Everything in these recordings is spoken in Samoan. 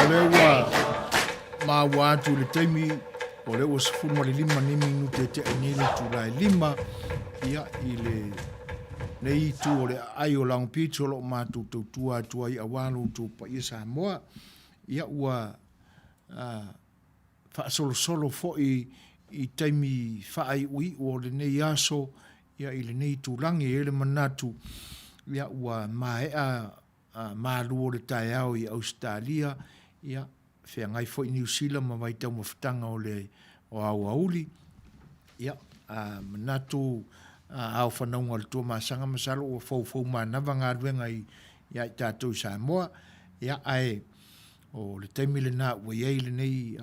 O lea ua maua atu i le taimi o lea ua 15 nei minute e tea nei le itula e 5 ia i le nei itu o le aai o Long Beach o lo o matou tautua atu ai aua lo outou paia Samoa. Ia ua faasolosolo foi i taimi faaiuiu o lenei aso ia i lenei itulagi. E i ai le manatu ia ua maea malu o le taeao i Ausetalia, ia feagai foi Niu Sila ma vaitaumafataga o le aoauli. Ia manatu ao fanauga o le Tuamasaga masalo ua foufou manava galuega ia i tatou i Samoa. Ia ae o le taimi lena ua i ai lenei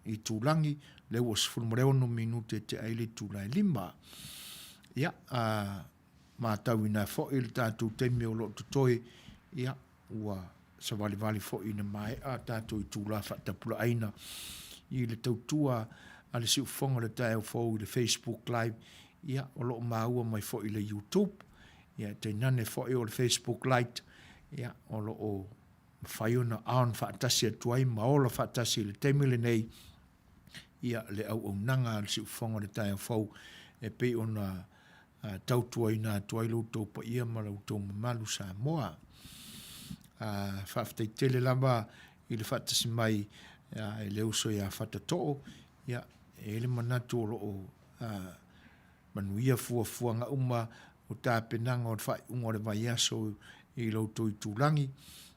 itulagi, lea ua 16 minute e tea ai le itula e 5. Ia, matauina foi le tatou taimi o lo o totoe, ia, ua savalivali foi ina maea a tatou itula faatapulaaina i le tautua a le Siufofoga o le Taeao Fou i le Facebook Live, ia, o lo o maua mai foi i le YouTube, ia, tainane foi o le Facebook Lite, ia, o lo o mafai ona on faatasi atu ai ma ola faatasi i le taimi lenei, ia, le auaunaga a le Siufofoga o le Taeao Fou e pei ona tautuaina atu ai lo outou paia ma lo outou mamalu Samoa. Faafetai tele lava i le faatasi mai e le uso ia Fatatoo, ia, e i ai le manatu o lo o manuia fuafuaga uma o tapenaga o le faaiuga o le vaiaso i lo outou itulagi.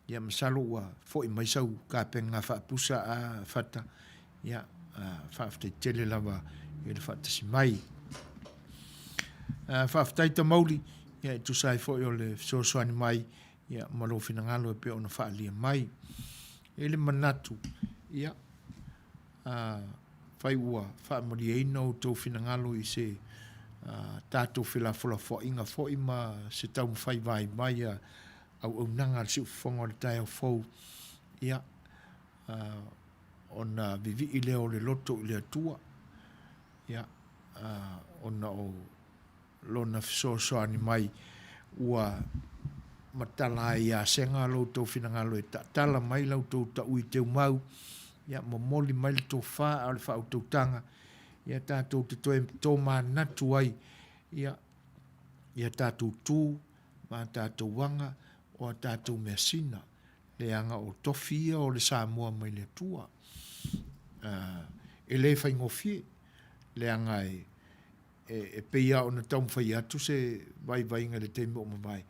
Ia, masalo ua foi mai sau kapenga faapusa a Fata. Ia, faafetai tele lava i le faatasi mai. Faafetai Tamauli, ia, e tusa ai foi o le fesoasoani mai, ia, ma lou finagalo e pei ona faaalia mai. E i ai le manatu, ia, afai ua faamalieina outou finagalo i se tatou felafolafoaiga foi ma se taumafai vaivai a auaunaga a le Siufofoga o le Taeao Fou, ia, ona vivii lea o le loto i le Atua, ia, ona o Lona fesoasoani mai ua matala ai ia Sega lo outou finagalo e taatala mai la outou taui teumau, ia momoli mai le tofa a o le faautautaga, ia tatou te toe tomanatu ai, ia, i a tatou tu ma a tatou aga o a tatou measina, leaga o tofi ia o le Samoa mai le Atua. E le faigofie, leaga e E pei lava ona taumafai atu se vaivaiga i le taimi ua mavae,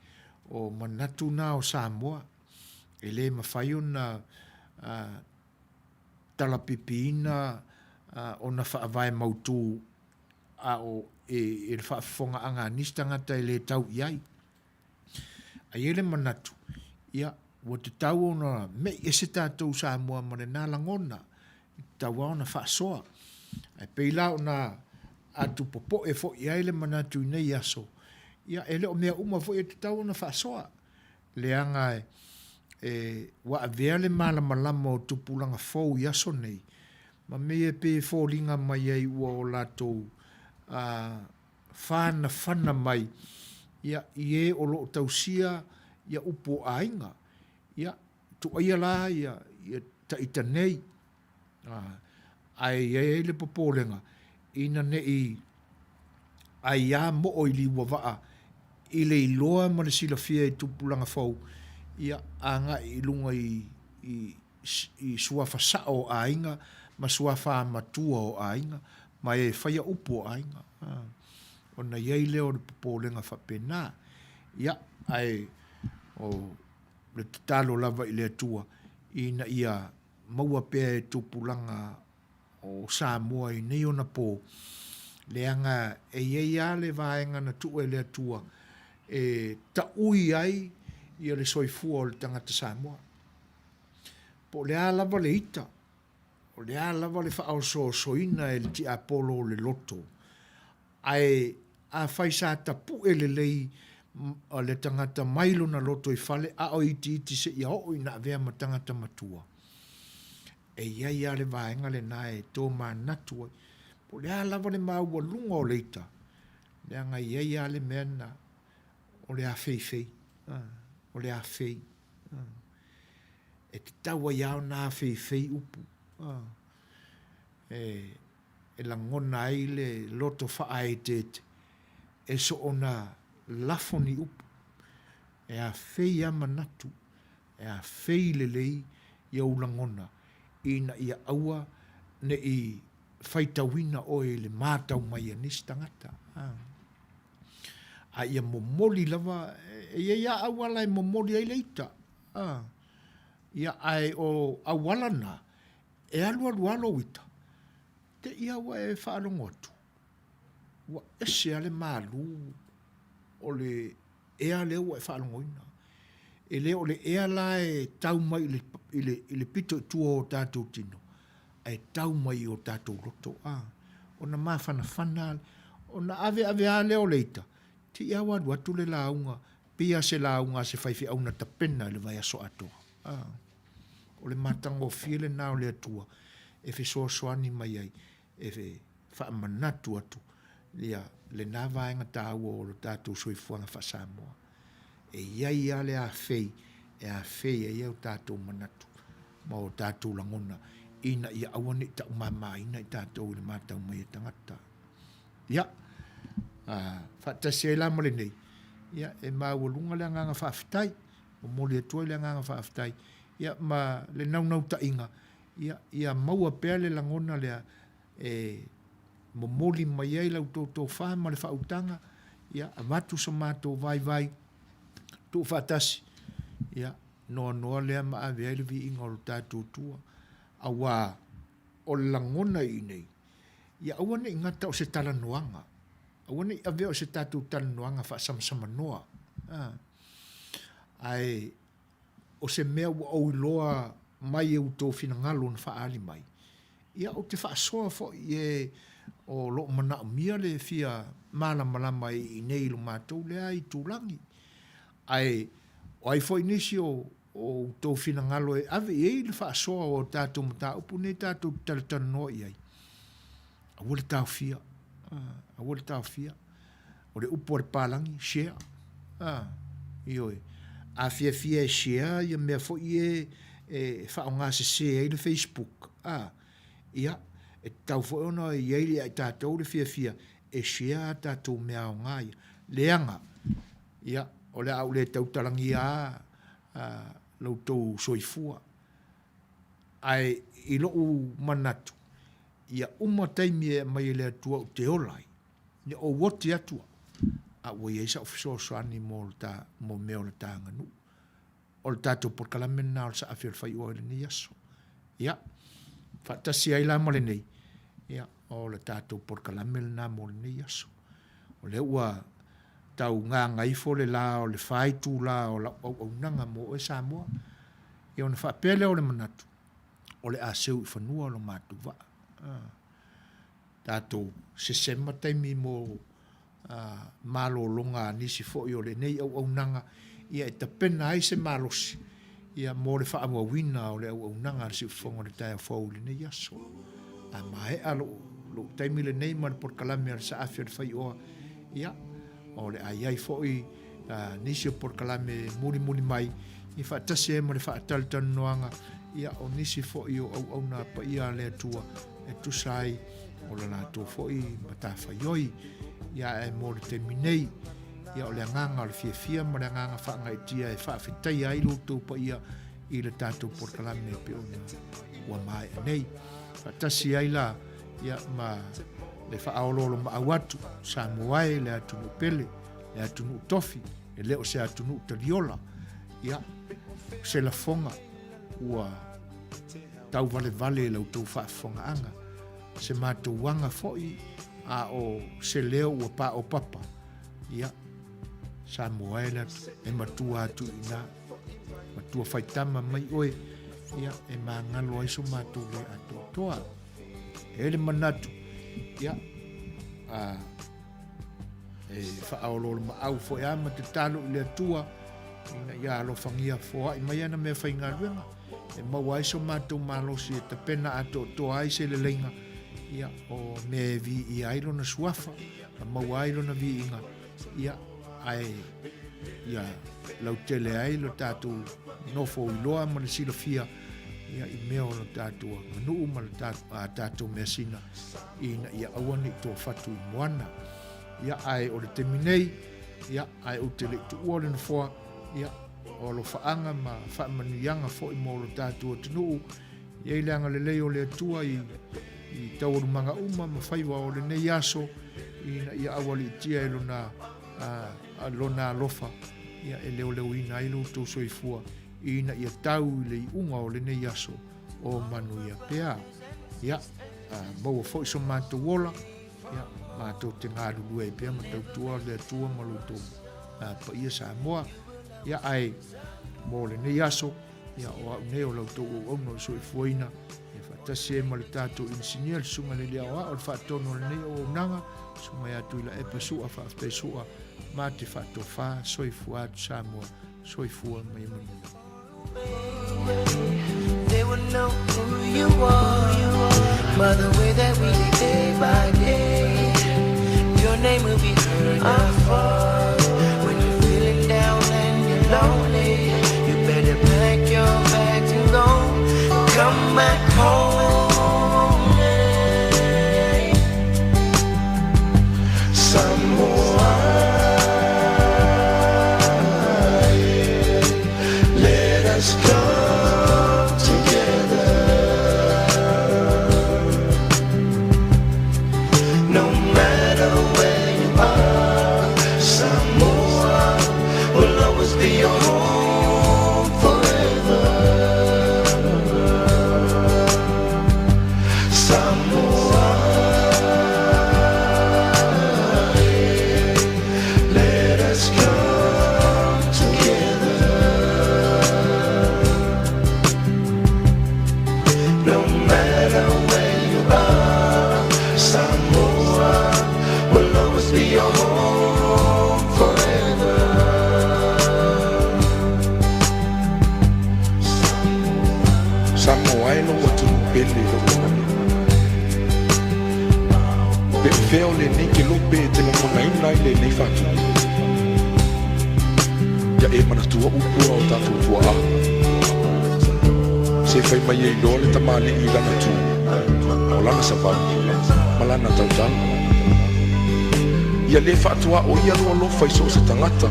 o manatu na o Samoa, e le mafai ona talapipiina ona faavae mautū a o i le faafofogaaga a nisi tagata e le tau i ai. Ae i ai le manatu, ia, ua tatau ona me'i ese tatou Samoa ma lena lagona, e tatau lava ona faasoa. Ae pei la ona atupopoe foi i ai le manatu i nei aso, ia e le o mea uma foi e tatau ona faasoa, leaga e ua avea le malamalama o tupulaga fou i aso nei, ma mea e pei e foliga mai ai ua o latou fanafana mai ia i e o lo o tausia ia upu o aiga. Ia, tuaia la ia ita nei, ae i ai le popolega, ina ne i aia moo i liuavaa i le iloa ma le silafia e tupulaga fou, ia agai i luga i i suafa sao o aiga ma suafa matua o aiga ma e faia upu o aiga. Ona i ai lea o le popolega faapena. Ia, ae o le tatalo lava i le Atua ina ia maua pea e tupulaga o Samoa i nei ona po, leaga e i ai lava le vaega na tuu e le Atua e taui ai ia le soifua o le tagata Samoa. Po o le a lava le ita, o le a lava le faaosoosoina e le tiapolo o le loto, ae afai sa tapue lelei le tagata mai lona lotoifale a o itiiti seia oo ina avea ma tagata matua, e i ai lava le vaega lena e tomanatu ai, po o le a lava le maualuga o le ita, leaga e i ai lava le mea lena, o le afeifei, o le afei. E tatau ai lava ona afeifei upu, e lagona ai le loto faaeteete e soona lafo ni upu, e afei lava manatu, e afei lelei i ou lagona ina ia aua ne i faitauina oe i le matau mai a nisi tagata. A ia momoli lava, e i ai lava auala e momoli ai le ita, ia ae o auala na, e alualu lava lou ita, te i lava ua e faalogo atu, ua ese lava le malu o le ea lea ua e faalogoina. E le o le ea la e tau mai i le pito i tua o tatou tino, ae tau mai i o tatou loto. A, ona mafanafana lava, ona aveave lava lea o le ita, te i lava ua alu atu le lauga, pei lava o se lauga a se faifeau na tapena i le vaiaso atoa. A, o le matagofie lena o le Atua e fesoasoani mai ai e faamanatu atu ia lena vaega taua o lo tatou soifuaga faa-Samoa. E i ai lava le afei e afei ai o tatou manatu ma o tatou lagona ina ia aua ne i taumamaina i tatou i le matau mai a tagata. Ia, faatasi ai la ma lenei, ia, e maualuga le agaga faafetai, momoli atu ai le agaga faafetai, ia, ma le naunautaiga, ia, ia maua pea le lagona lea e momoli mai ai la outou tofa ma le faautaga, ia, avatu so matou vaivai tuufaatasi, ia, noanoa lea ma ave ai le viiga o lo tatou Atua, aua o le lagona i inei, ia aua ne i gata o se talanoaga, aua ne i avea o se tatou talanoaga faasamasamanoa, ae o se mea ua ou iloa mai e outou finagalo na faaali mai, ia ou te faasoa foi i e o lo o manaomia le fia malamalama i inei i lo matou lea itulagi. Ae o ai foi nisi o outou finagalo e ave i ai le faasoa o tatou mataupu nei tatou te talatalanoa i ai, aua le taofia, aua le taofia. O le upu a le palagi, share. Ioe. A fiafia e share ia mea foi ia e faaaoga sese ai le Facebook, ia, e tatau foi ona i ai ia i tatou le fiafia e share a tatou mea aoga ia. Leaga, ia, o le a ou le tautalagia lava lo outou soifua, ae i lou manatu, ia uma taimi e aumai e le Atua ou te ola ai, ia ou oti atu au, a ua i ai sau fesoasoani mo le ta, mo mea o le ta aganuu. O le tatou polokalame lena o le Saafi o le Faioa i lenei aso. Ia. Faatasi ai la ma lenei, ia, o le tatou polokalame lena mo lenei aso. O lea ua tau gagaifo le la o le fa itula o lau auaunaga mo oe Samoa. Ia ona faapea lea o le manatu, o le a seu i fanua lo matou vaa. Tatou sesema taimi mo malologa a nisi foi o lenei auaunaga ia e tapena ai se malosi ia mo le faaauauina o le auaunaga a le Siufofoga o le Taeao Fou i lenei aso. A maea lou taimi lenei ma le polokalame a le Saafi o le Faioa, ia, o le a i ai foi nisi o polokalame e mulimuli mai ia faatasi ai ma le faatalatalanoaga ia o nisi foi o auauna paia a le Atua e tusa ai o le latou foi matafaioi. Ia ae mo le taimi nei, ia o le agaga o le fiafia ma le agaga faagaeetia e faafetaia ai lo outou paia i le tatou polokalame e pei ona ua maea nei. Faatasi ai la ia ma le faaoloolomaau atu, Samoa e, le atunuu pele, le atunuu tofi, e le o se atunuu taliola. Ia, o se lafoga ua tauvalevale i la outou faafofogaaga, se matou aga foi a o se leo ua paopapa, ia, Samoa e le atu, e matua atu i ina, matua faitama mai oe, ia, e magalo ai so matou le atoatoa. E le manatu, ia, a, e faaoloolomaau foi a ma tatalo i le Atua, ina ia alofagia foai mai ana mea faigaluega, e maua ai so matou malosi e tapena atoatoa ai se leleiga, ia, o mea e viia ai lona suafa, ma maua ai lona viiga, ia, ae ia lautele ai lo tatou nofo iloa ma le silafia, ia, i mea o lo tatou aganuu ma le a tatou measina, ina ia aua ne i toafatu i moana. Ia, ae o le taimi nei, ia, ae ou te le i tuua le nofoa, ia, o alofaaga ma faamanuiaga foi mo lo tatou atunuu, e i ai le agalelei o le Atua i, i taualumaga uma ma faiva o lenei aso, ina ia aualiitia e lona, a, lona alofa, ia, e leoleoina ai lo outou soifua, ina ia tau i le iuga o lenei aso o manuia pea. Ia, a, maua foi so matou ola, Ia, matou te galulue ai pea ma tautua le Atua ma lo outou paia Samoa. Ia, ae mo lenei aso, ia, o au nei o la outou auauna o le soifuaina, ia faatasi ai ma le tatou inisinia, le Susuga i le Alii Aoao, le faatonu o lenei auaunaga, Susuga ia Tuilaepa Sua, faafetai Sua, ma te faatofa, soifua atu Samoa, soifua ma ia manuia. They will know who you are by the way that we live day by day. Your name will be heard afar. When you're feeling down and you're lonely, you better pack your bags and go. Come back home. Yeah. Samoa, let us come together. No matter where you are, Samoa will always be your home forever. Samoa, let us come together. No matter where you are, Samoa will always be your home forever. Samoa e lou atunuu pele i lou lagona. Pe o fea o lenei kelope e te lagonaina ai lenei faatupu? Ia e manatua upu a o tatou tuaa. Se fai mai e iloa le tamalii i lana tu, o lana savali, ma lana tautala. Ia le faatuaoia lou alofa i so o se tagata.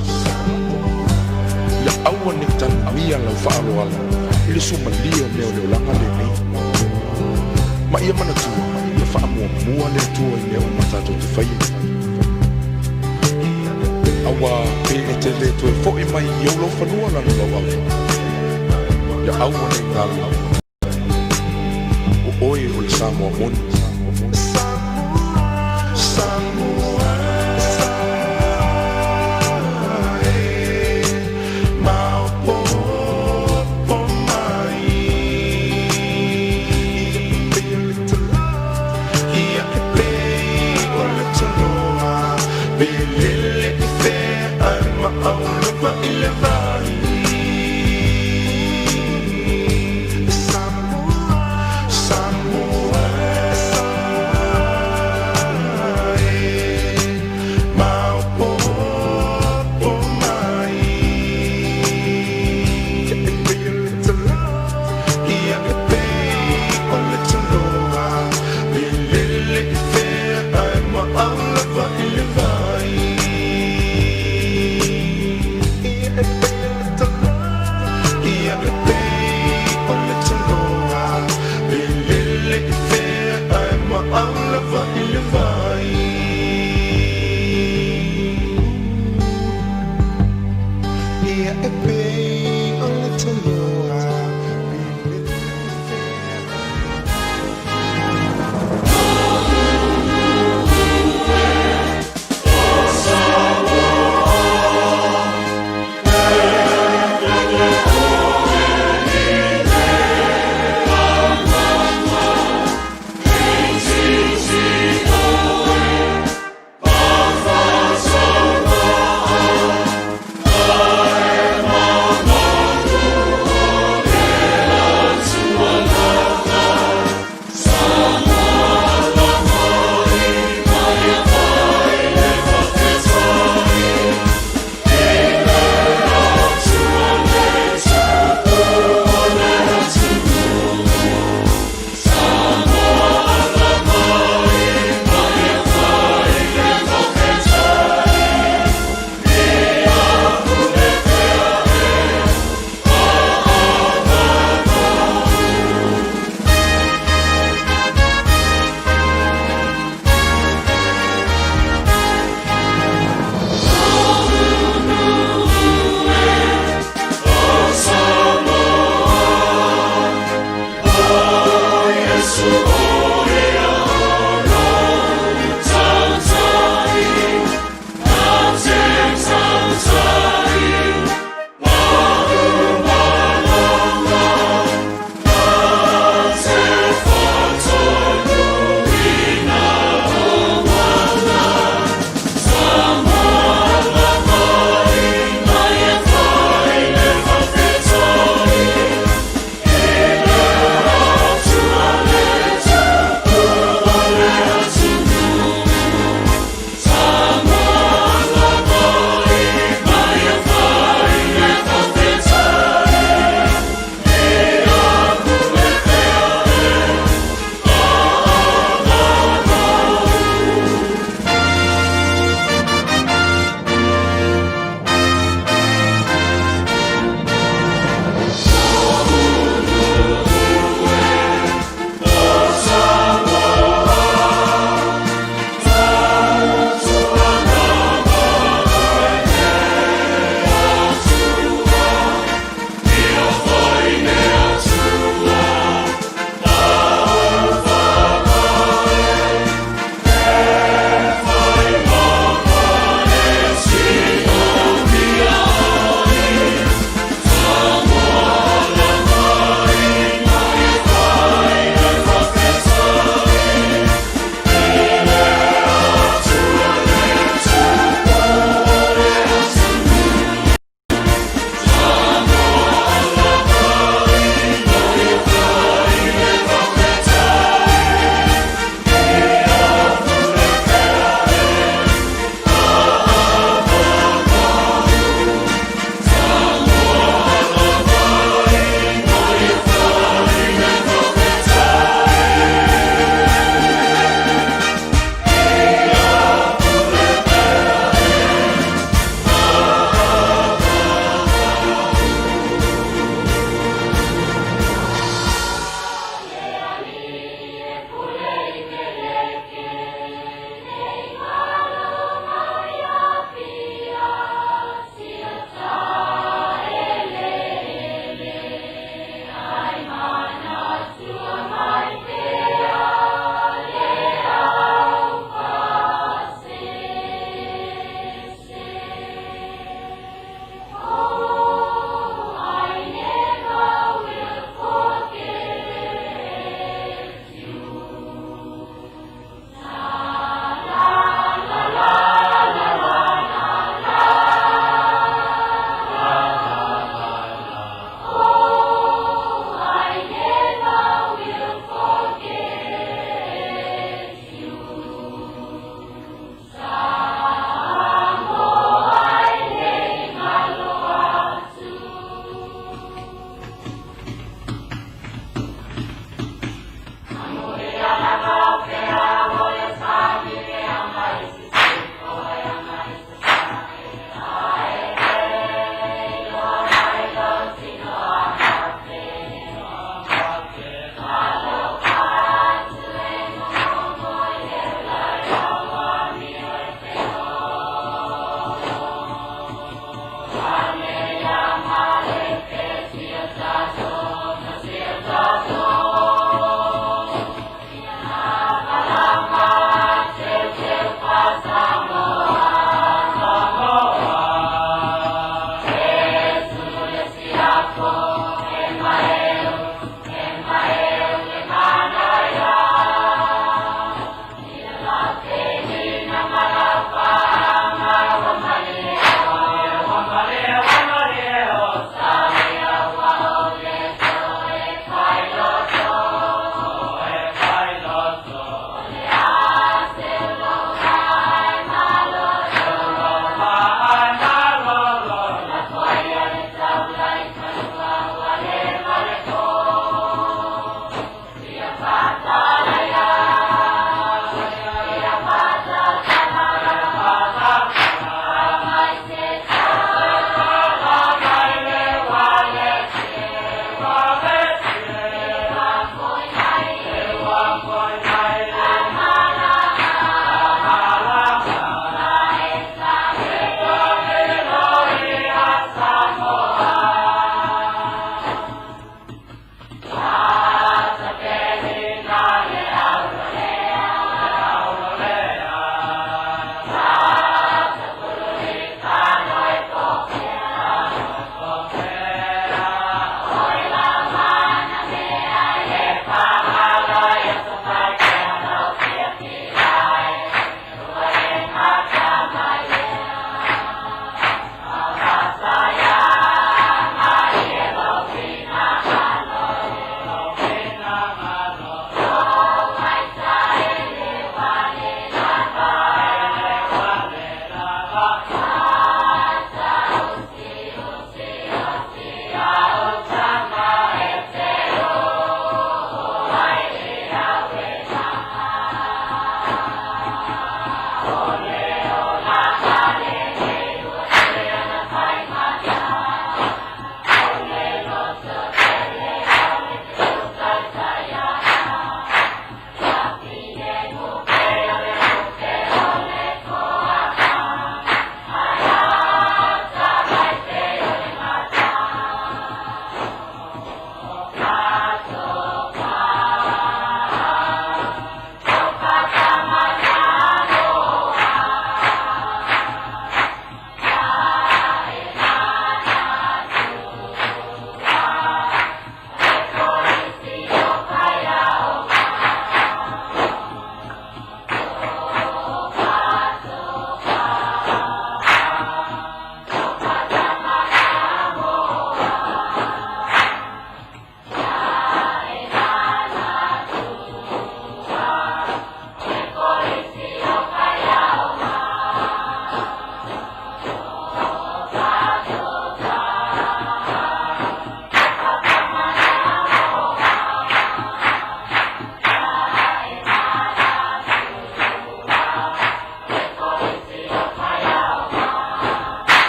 Ia aua ne i tanumia lau faaaloalo i le suamalie o mea o le olaga lenei. Ma ia manatua, ia faamuamua le Atua i mea uma tatou te faia. Auā, pe e te le toe foʻi mai i ou laufanua lana lauava, ia aua ne i galo. O Oe o le Samoa moni.